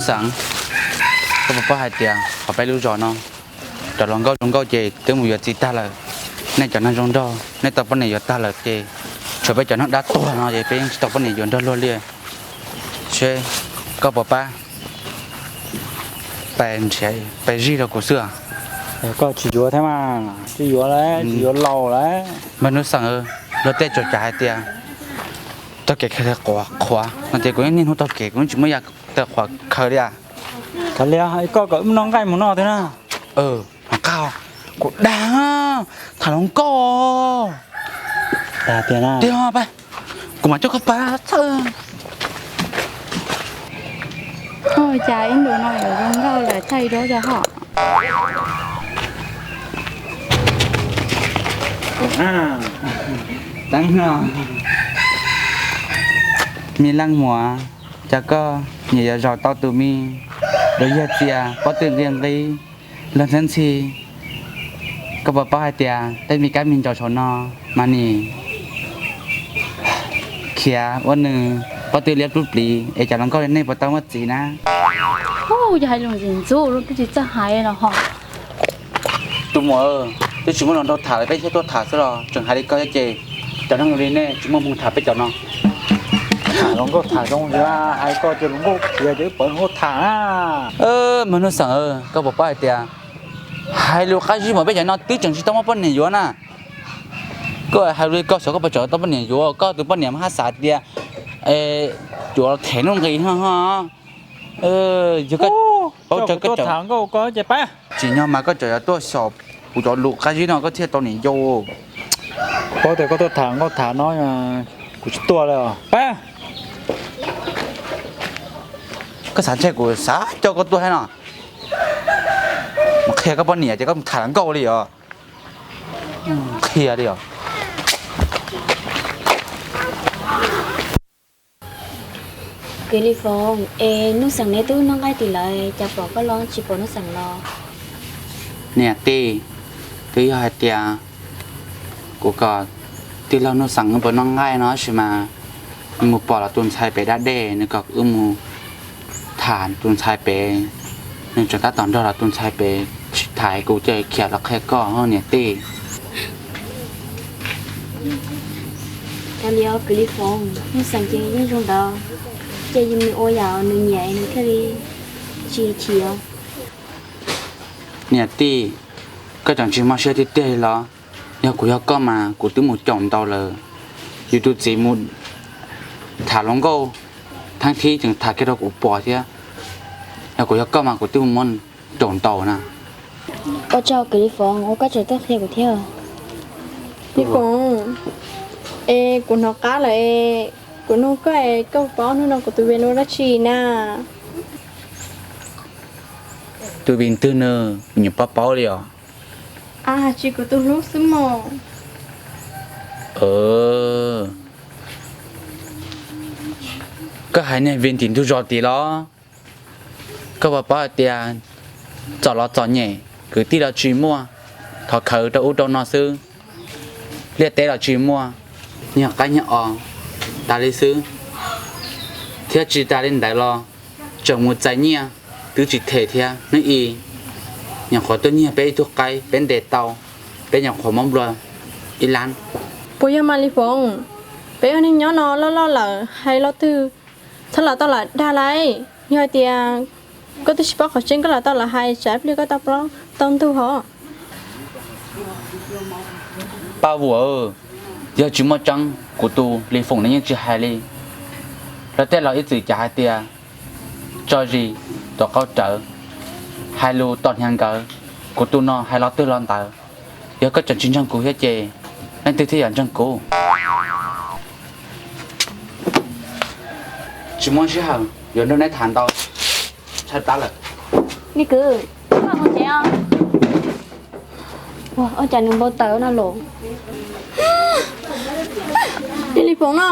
Xeem, koj puas paub hais tias hauv peb lub zos no cov hluas nkauj zoo nkauj ces twb mus yuav txiv tag lawm. Nej cov neeg zoo nraug nej tau poj niam yuav tag lawm ces tshuav peb cov neeg dab tuag no ces peb yeej tsis tau poj niam yuav nrog luag li. Seb koj puas pab pais nrhiav pais zij rau kuv xwb. Koj tsis yuav thiab mas, tsis yuav lawm, tsis yuav laus lawm. Mas Nuj Xeem, luag tej tsuas cas hais tias taug kev khaws qhuav no ces kuv yeej niaj hnub taug kev, kuv yeej tsis muaj yam taug qhuav khaws li as. Kav liam, koj kom wb noj nqaij mus noj twg na. Mas qab, kuv dag, tham hluas nkauj. Dag tiag na. Tiag, kuv mam coj koj pab txhawj. Ua cas ib ntus no yuav zoo nkauj lawm thaij duab rau hom. Teeb no, me leej muam, cas koj nyiam yuav zaum tau tus me dua yag txias pob tw nqi nqi, luag ntxhi ntxhi. Koj puas paub hais tias tej me kab me ntsaum saum no mas nim khiav ua nws pob tw liab plub pliv es cov hluas nkauj li nej puas tau muaj txiv na? Ub, yog hais lus ntxim ntxub lub twb tsis txawj hais los ho. Tus muam, twb tsis muaj hluas nraug tham li peb thiaj tuaj tham xwb los tseem hais li koj thiab ces cov neeg zoo li nej tsis muaj hmoo tham peb cov no. Tham hluas nkauj tham zoo li hais koj ces hluas nkauj khiav ces wb pom hluas nkauj tham na. Mas Nuj Xeem, koj puas paub hais tias hais lus qab zib mas peb cov no twb tseem tsis tau muaj poj niam yuav na. Koj hais lus li koj xyov koj puas tseem tau poj niam yuav, koj tus poj niam mas haj xav tias yuav them nuj nqis ho ho. Yog koj paub koj tseem tham nkauj koj ces pab. Tsim nyog mas koj tseem yuav tuaj xyaum kuv cov lus qab zib no koj thiaj tau niam yau. Paub tias koj tuaj tham nkauj tham no, kuv tsis tuaj li os. Pab. Koj xav ntshe kuv xav coj koj tuaj thiab no. Mus qhia koj poj niam ces koj mus tham hluas nkauj li os. Qhia li os. Kwv Lis Foom, es Nuj Xeem neb twb noj nqaij tim lawv cas pom koj los tsis pom Nuj Xeem los? Niam tij, twb yog hais tias kuv kom tij laug Nuj Xeem wb puas noj nqaij no tab sis mas nws mus pom los tus ntxhais pem dab dej, nws kom wb mus tham tus ntxhais pem, nws tseem tab tom nrog los tus ntxhais pem sib tham, kuv ces khiav los qhia koj niam tij. Kav liam os Kwv Lis Foom, Nuj Xeem ces yeej zoo ntawd, ces yus mus ua yam nws nyiam nws thiaj li tsis chim. Niam tij, koj tseem tsis mob siab tiag tiag li los? Yog kuv yog koj mas kuv twb mus caum ntau lawm. Yus tus txiv mus tham hluas nkauj, theeb thib tseem tham kiag rau kuv pom thiab. Yog kuv yog koj mas kuv twb mus muab caum ntau na. Ua tsaug Kwv Lis Foom uas koj tseem tuaj qhia kuv thiab. Lis Foom, es kuv hnov qab lawm es kuv nug koj es koj paub hnub no kuv tus vij hlub dab tsi na? Tus vij twg nws nyuam paub paub li os? Ab, tsis kuv tus hlub xwb mog. Koj hais niag vij tim ntug zos tid los? Koj puas paub hais tias txom los txom nyem, kwv tij los tsis muaj, thov khawv rau ub rau no xwb, liaj teb los tsis muaj, nyiag qaib nyiag os tas li xwb, thiab tsis tas li ntawd los tseem mus txais nyiaj twb tsis them thiab. Hnub i nyuam qhuav tuaj nyiag peb ib tug qaib peb ntes tau, peb nyuam qhuav muab nplua ib lab. Puas yog mas Lis Foom? Peb ua neeg nyob no loj loj lawm hais lo twg txhob lam tau lam dag lauj. Yog hais tias koj twb tsis paub qhov tseeb koj lam tau lam hais tsam ib pliag koj tau plaub tau ntug hos. Paj Vuam, yog tsis muaj tseeb kuv tus Lis Foom nws yeej tsis hais li. Lawv tej laus ib txwm cas hais tias tso zis tuav qau rawv, hais lus tom hniav nkawd. Kuv tus no hais lo twg lo ntawd. Yog koj tseem tsis ntseeg kuv thiab ces leej twg thiaj yuav ntseeg kuv? Tsis muaj sij hawm yuav nrog neb tham ntau, tshaib plab lawm. Me kwv, koj mus tsev os. Ua cas nws npau taws no los? Yog Lis Foom no,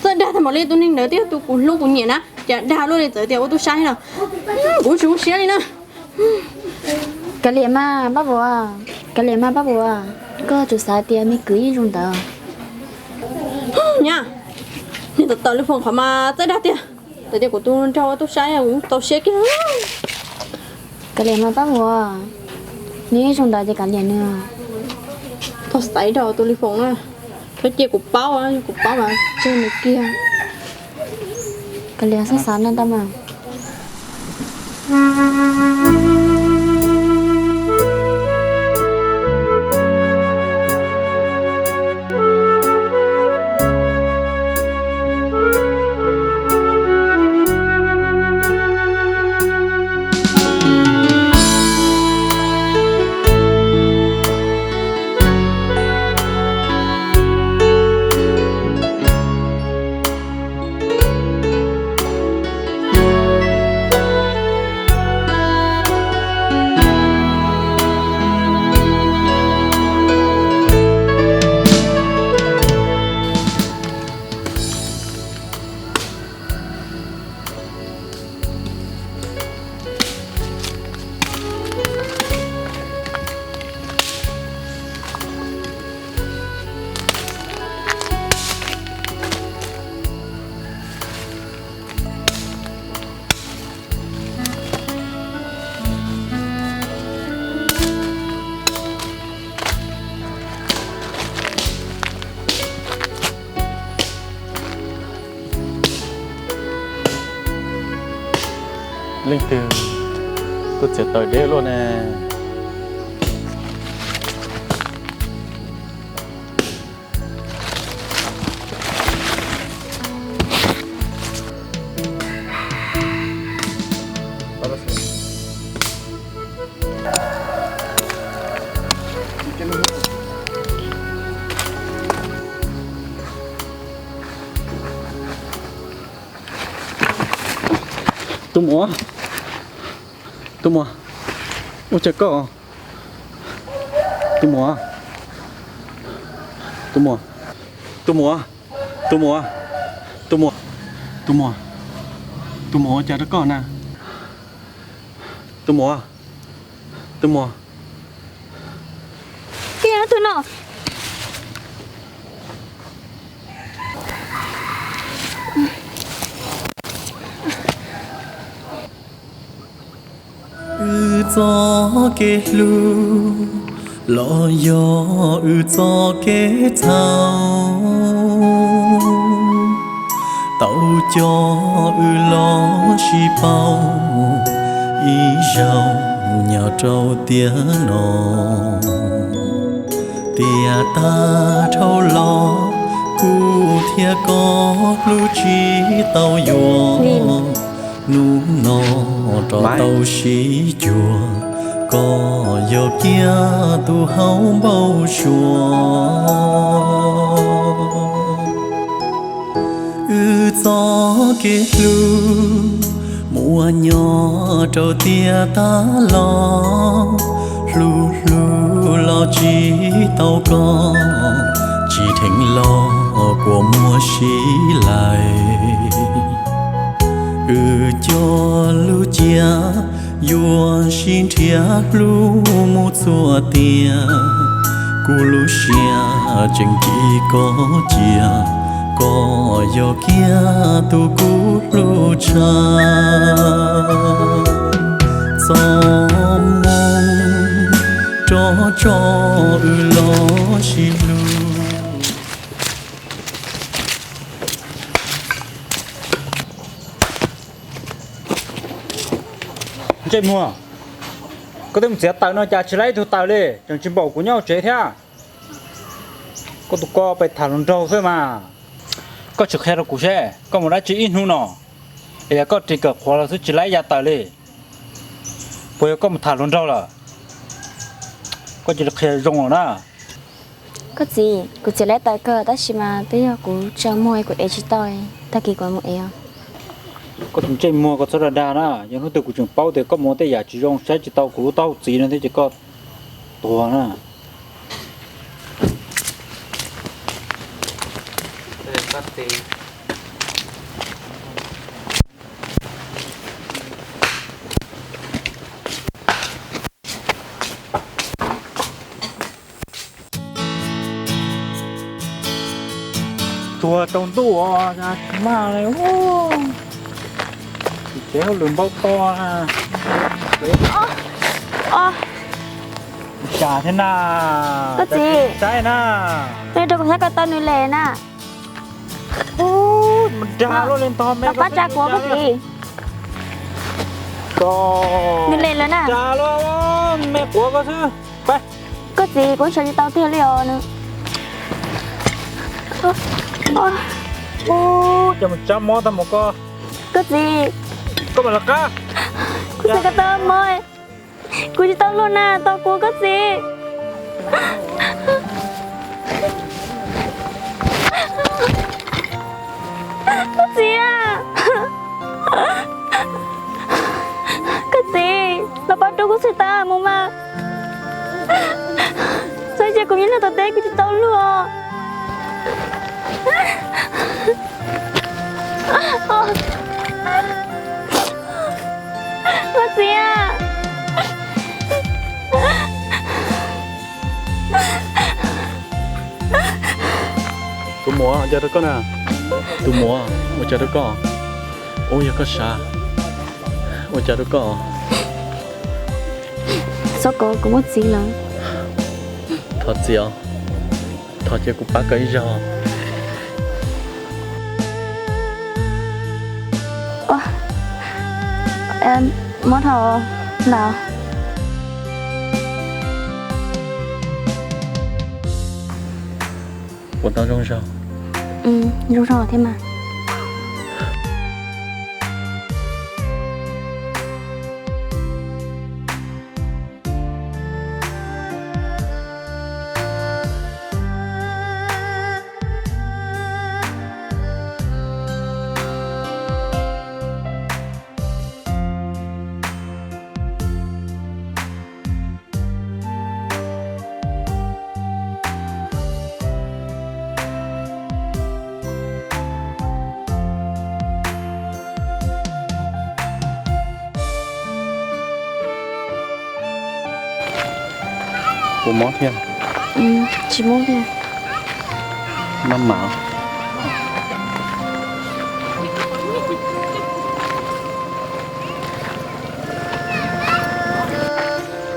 txawj dag tag npaum li. Tus neeg ntawd twb yog tus kuv hlub kuv nyiam na, cas dag luaj li, txawm tias ua tub sab thiab no, kuv tsis zoo siab li na. Kav liam mas Paj Vuam, kav liam mas Paj Vuam, koj tsum xav tias me kwv yeej zoo ntawd. Nyab, niag tawm tawm Lis Foom qhov mas txawj dag tiag. Txawm tias kuv tus hluas nraug ua tub saib kuv yeej txaus siab kiag. Kav liam mas pab mus, nws ib zoo ntawd ces kav liam nws. Tau xaiv rau tus li foom na, txhob cia kuv paub, yog kuv paub mas tseg nws kiag. Kav liam xav xav no tau mas. Leej twg tuaj txiav taws deb luaj ne? Tus muam, tus muam, ua cas koj, tus muam, tus muam, tus muam, tus muam, tus muam, tus muam, tus muam, ua cas rau koj na? Tus muam, tus muam. Koj yog leej twg no? Wb txoj kev hlub los yog wb txoj kev txhaum, tau coj wb los sib pauv ib zaug nyob rau tiam no. Tiam tag dhau los kuv thiab koj hlub tsis tau yuav, hnub no rov tau sib cuag, koj yog kiag tus hauv npau suav. Wb txoj kev hlub muaj nyob rau tiam tag los, hlub hlub los tsis tau koj, tsis dheev los kuas muaj sib lais. Wb cog lub cai yuav sib nrhiav hlub mus txhua tiam, kuv lub siab tseem cia koj cia, koj yog kiag tus kuv hlub tshaj. Txoj hmoo rov tso wb los sib hlub. Ntsej muag, koj twb mus txiav taws no cas tsis laib ib tug taws li, tseem tsis npaum kuv nyob hauv tsev thiab. Koj tus ko pes tham hluas nraug xwb mas. Koj tsis qhia rau kuv seb koj mus dab tsi ib hnub no, es yog koj ris kawm qhuav los xwb tsis laib ib yav taws li, puas yog koj mus tham hluas nraug lawm? Koj cia li qhia zoo lawm na. Koj txiv, kuv txiav laib taws kawg tab sis mas twb yog kuv tsaug muag kuv ev tsis tau, tag kis kuv mus ev os. Koj tus ntsej muag, koj txhob dag dag na, yog hnub twg kuv tseem paub tias koj mus ua tej yam tsis zoo saib tsis tau kuv lub taub hau txiv no thiab ces koj tuag na. Tuag rau ntuj os, tsis mag li. Ces hauj lwm npau taws. Ua cas thiab na? Koj txiv, saib na, nej rau kuv saib ko taw nws lem na. Mus dag luaj li ntog me, pab tsa kuv koj txiv. Nws lem lawm na. Dag luaj, me quav koj xwb. Koj txiv, kuv sawv tsis tau tiag li os. Ces mus tsab mob tag mus koj. Koj txiv, koj mam lawv qab. Kuv xav ko taw mob, kuv tsis tau luag na, tos kuv koj txiv. Koj txiv, koj txiv, los pab rau kuv xwb tag mus mas. Txhob cia kuv nyob nram tom teb, kuv tsis tau luag. Koj txiv. Tus muam, ua cas rau koj na? Tus muam, ua cas rau koj? Ua yog koj sav, ua cas rau koj? Txhob kov, kuv muaj txiv lawm. Thov txim os, thov cia kuv pab koj ib zaug. Mob dhau lawm. Ua tau zoo zaug. Zoo zaug thiab mas. Puas mob thiab? Tsis mob thiab. Maj mam.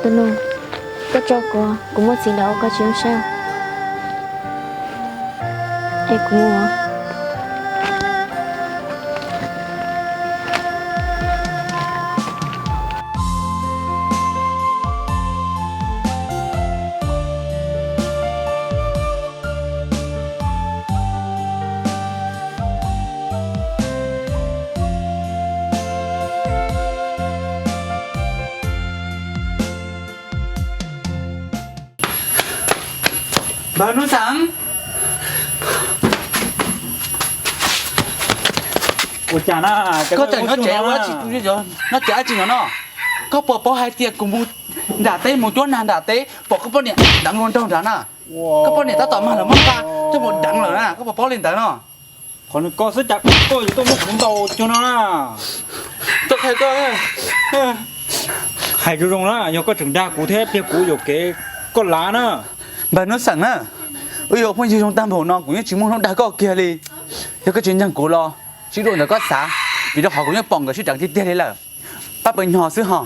Tus nus, koj tso kuv, kuv muaj txiv lawm, ua koj tsis zoo siab. Es kuv mus. Npawg Nuj Xeem. Ua cas na? Koj tseem nyob tsev ua dab tsi? Nyob tsev dab tsi no no? Koj puas paub hais tias kuv mus nram teb mus cuab nag nram teb pom koj poj niam deev ua nraug nrad na. Koj poj niam tab tom mag lawv mob nqa coj mus deev lawm na, koj puas paub li ntawd no? Qhov nws ko xwb cas koj yuav tuaj muab kuv ntaus cuag no na? Hais zoo zoo na, yog koj tseem dag kuv thiab pliag kuv yuam kev koj lav na. Npawg Nuj Xeem na, wb yuav phooj ywg zoo tag npaum no kuv yeej tsis muaj hnub dag koj kiag li. Yog koj tsis ntseeg kuv los sib dua ntawm koj xav, vim rau qhov kuv yeej pom nkawd sib deev tiag tiag li lawm. Pab pawg nyog xwb ho.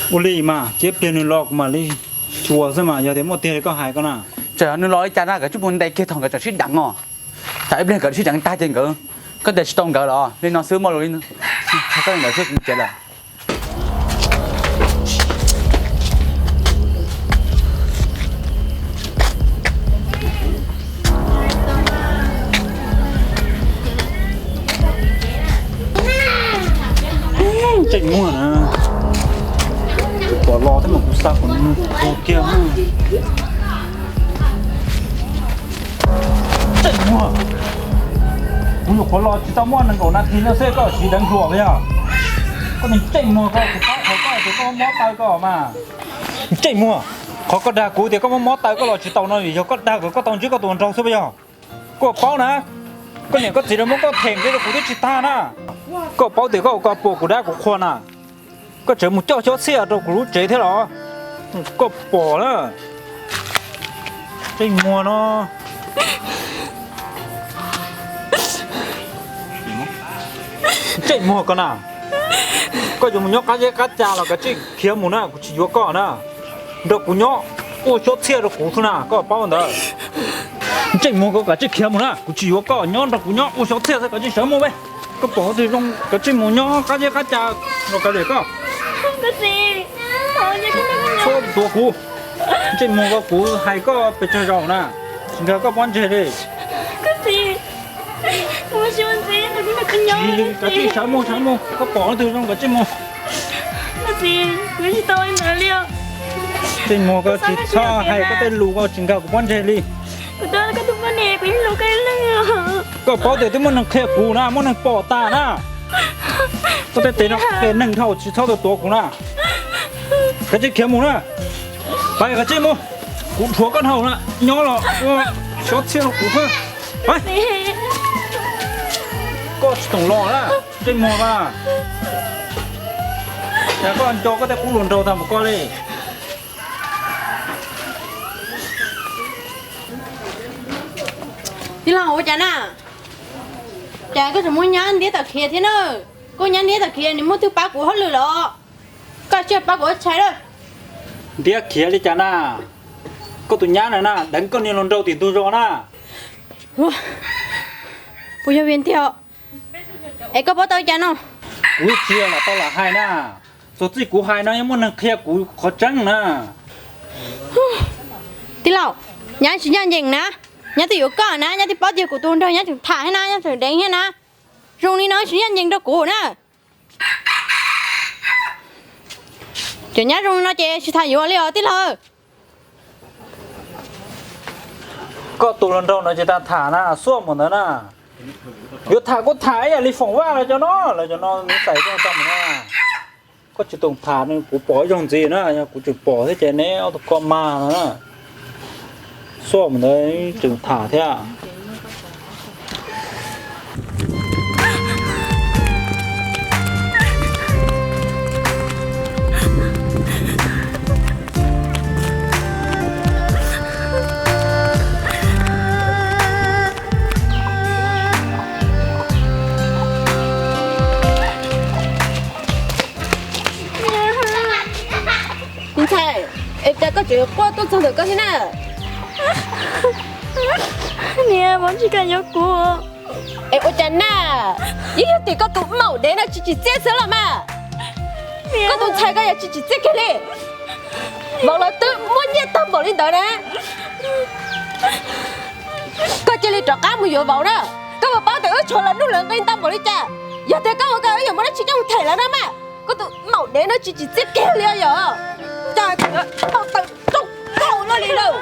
Ua li mas cia pliag nws los kuv mam li xyuas xwb mas, yog tias muaj tiag li koj hais ko na. Txawm nws los li cas na, koj tsuas mus ntes kiag thaum nkawd tseem sib deev os. Tsam ib pliag nkawd sib deev tag ces nkawd, koj ntes tsis tau nkawd los li no xwb muaj lus li no. Koj li ntawd xwb kuv mus tsev lawm. Tseem muag na. Kuv pom los thiab mas kuv xa kom nws tuag kiag. Tseem muag. Kuv nyuam qhuav los tsis tau muaj nees nkaum nas this no xwb koj siv deev hluas puas yog? Koj niag tseem muag koj, kuv pab qhov koj tias koj mob taw koj mas. Tseem muag, qhov koj dag kuv tias koj mob mob taw koj los tsis tau no vim yog koj dag kom koj tau ntsib koj tus nraug xwb puas yog? Koj paub na, koj niam koj txiv lawv muab koj them nqi rau kuv twb tsis tag na. Koj paub tias koj ua ko puas kuv dab kuv qhua na. Koj tseem mus coj xyov txhiaj rau kuv lub tsev thiab los? Koj pom na. Tseem muag no. Ntsej muag koj na, koj yuav mus nyob qab zeb qab ca los kav tsij khiav mus na, kuv tsis yuav koj na. Nrog kuv nyob ua xyov txhiaj rau kuv xwb na, koj paub ntawd. Ntsej muag koj kav tsij khiav mus na, kuv tsis yuav koj nyob, nrog kuv nyob ua xyov txhiaj xwb, kav tsij sawv mus pe. Koj pom hauv twg zoo kav tsij mus nyob qab zeb qab ca los kav liam koj. Txhob tuav kuv. Ntsej muag koj, kuv hais koj pes tsawg zaus na, tsis nkag koj pob ntseg li. Kav tsij sawv mus, sawv mus, koj pom hauv twg zoo kav tsij mus. Ntsej muag koj, tsis txhob hais koj tej lus, koj tsis nkag kuv pob ntseg li. Koj paub tias twb muaj neeg qhia kuv na, muaj neeg pom tas na. Koj tej tes no qhia neeg dhau, tsis txhob tuav kuv na. Kav tsij khiav mus na. Pais kav tsij mus. Kuv dhuav koj dhau na, nyob los ua xyov txhiaj rau kuv xwb. Koj tsis toom los na, ntsej muag na. Cas koj nco koj tej qub hluas nraug tag npaum koj li. Tij laug, ua cas na? Cas koj tseem muab nyab ntiab tom khiav thiab na? Koj nyab ntiab tom khiav, nws muaj twg pab kuv hauj lwm los? Koj tsis pab kuv ua tshais lawm. Ntiab khiav li cas na? Koj tus nyab na na, deev koj niag hluas nraug tim ntug zos na. Puas yog vim tiag? Es koj paub tau cas no? Kuv tsis yog lam tau lam hais na. Txog txij kuv hais no yeej muaj neeg qhia kuv qhov tseeb na. Tij laug, nyab tsis ncaj ncees na. Nyab twb yuav koj na, nyab twb paub tias kuv tus nraug nyab tseem tham thiab na, nyab tseem deev thiab na. Zoo li no tsis ncaj ncees rau kuv na. Cov nyab zoo li no ces tsis tham yuav li os tij laug. Koj tus hluas nraug no ces tag tham na, xuaj mus ntawd na. Yuav tham kuj tham ib yam li Foom Vaj lawv cov no, lawv cov no nws xaiv tau tau mus na. Koj tsis toom tham, kuv pom ib zaug ntxiv na, yog kuv tseem pom thiab ces neb ob tug koj mag no na. Xuaj mus ntawd tseem tham thiab. Me ntxhais, es cas koj tseem quaj tuaj txog ntawm koj thiab na? Niam, Vauv tsis kam yuav kuv. Es ua cas na? Yeej yog tim koj tus maum dev no tsis tsim txiaj xwb los mas. Koj tus ntxhais koj yog tsis tsim txiaj kiag li. Vauv lawv twb muaj nyiaj tag npaum li ntawd na. Koj cia li rov qab mus yuav vauv na. Koj puas paub tias wb tshuav lawv nuj lawv nqi ntau npaum li cas? Yog tias koj ua koj yuav muaj dab tsi coj mus them lawv na mas. Koj tus maum dev no tsis tsim txiaj kiag li yom. Cas tau tawm rooj kaum no li lawm.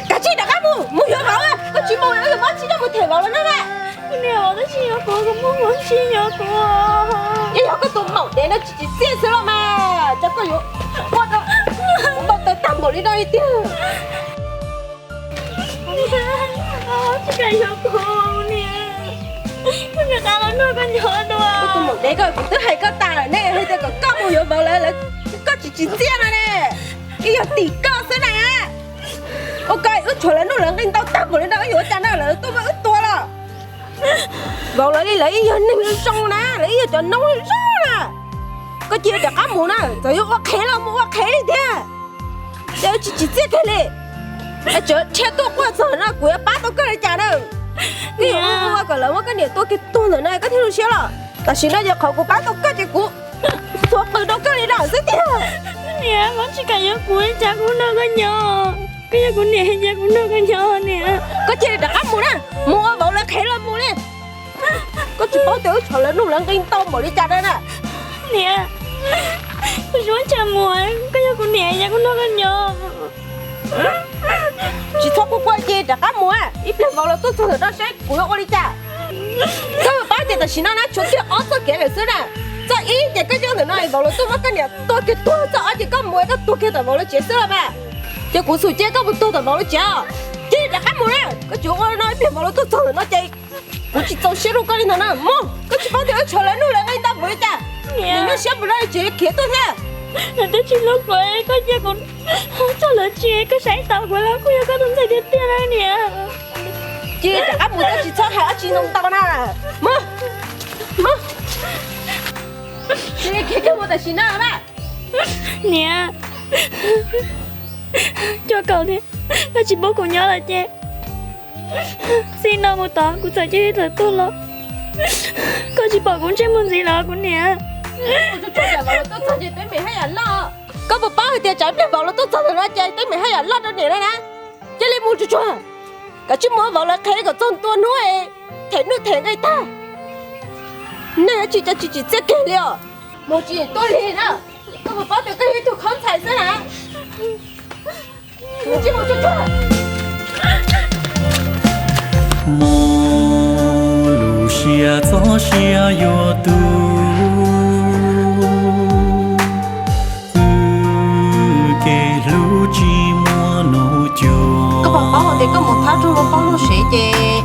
Kav tsij rov qab mus, mus yuav vauv, koj tsis mus yuav mob tsis coj mus them vauv lawv na mas. Yeej yog koj tus maum dev no tsis tsim txiaj xwb los mas, cas koj yuav ua rau ntau tawv tag npaum li no li tiag. Koj tus maum dev ko, kuv twb hais koj tas lawm ne, hais tias kom koj mus yuav vauv lawv, koj tsis tsim txiaj no ne. Yeej yog tim koj xwb na. Ua koj wb tshuav lawv nuj lawv nqi ntau tag npaum li no, wb yuav ua cas na, lawv tuaj muab wb tua los? Vauv lawv li lawv ib yog neeg zoo na, lawv ib yog cov noob zoo na. Koj cia li rov qab mus na, txawm yuav ua qhev los mus ua qhev li tiag. Ces wb tsis tsim txiaj kiag li. Tseem dhia tuaj quaj txog no kuv yuav pab tau koj li cas na? Koj yuav ua kom lawv muab koj niam tua kiag tuag ntawm no koj thiaj zoo siab los? Tam sim no ces qhov kuv pab tau koj ces kuv txhuav qws rau koj li no xwb tiag. Niam, Vauv tsis kam yuav kuv li cas, kuv nrog koj nyob. Koj yog kuv niam ces kuv nrog koj nyob niam. Koj cia li rov qab mus na, mus ua vauv lawv qhev los mus li. Koj tsis paub tias wb tshuav lawv nuj lawv nqi ntau npaum li cas na na. Niam, kuv tsis muaj chaw mus, koj yog kuv niam ces kuv nrog koj nyob. Tsis txhob quaj quaj, cia li rov qab mus, ib pliag vauv lawv tuaj txog ntawm no saib kuv yuav ua li cas. Koj puas paub tias tam sim no na tshuav kiag ob txoj kev lawm xwb na. Txoj ib ces koj nyob ntawm no vauv lawv tuaj muab koj niam tua kiag tuag, txoj ob ces koj mus koj tuag kiag tom vauv lawv tsev xwb los mas. Ces kuv xum cia koj mus tuag tom vauv lawv tsev os. Cia li rov qab mus na, koj tsis ua no ib pliag vauv lawv tuaj txog ntawm no ces kuv tsis txaus siab rau koj li ntawd na. Mus, koj tsis paub tias wb tshuav lawv nuj lawv nqi ntau npaum li cas. Nws nyuaj siab mus no tseem khiav tuaj thiab. Lawv twb tsis hlub kuv, koj cia kuv tuag lawv tsev, koj saib taus kuv los kuj yog koj tus ntxhais tiag tiag na niam. Ces rov qab mus, koj tsis txhob hais dab tsi ntau ntau na. Mus, mus. Cia li khiav kiag mus tam sim no mas. Niam, coj kom tias koj tsis pub kuv nyob lawm ces txij no mus tod kuv txawm cia li tawm tuag los koj tsis pom kuv ntsej muag ntxiv los kuv niam. Koj puas paub hais tias tsam ib pliag vauv los tuaj txog ntawm no ces teeb meem haj yam loj rau niam na na. Cia li mus tsuag tsuag, kav tsij mus vauv lawv qhia kom txog ntua hnub them nuj them nqi tag. Nej tsis cov tsis tsim txiaj kiag li os. Mus tsis tuaj li na. Koj puas paub tias koj yog ib tug khaub ntxhais xwb na. Mus tsuag tsuag. Mus lus siab txob siab yuav tu, wb kev hlub tsis muaj nub cuag. Koj puas paub hais tias koj mus thab rau luag poj luag sev ces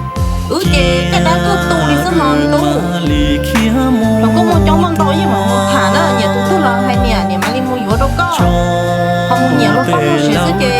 wb ces caj dab tuaj tu li xwb no ntuj. Los koj muaj coob muaj ntau yeej mam mus tham na, nyiam tus twg los hais niam, niam mam li mus yuav rau koj. Ho mus nyiam luag poj luag sev xwb ces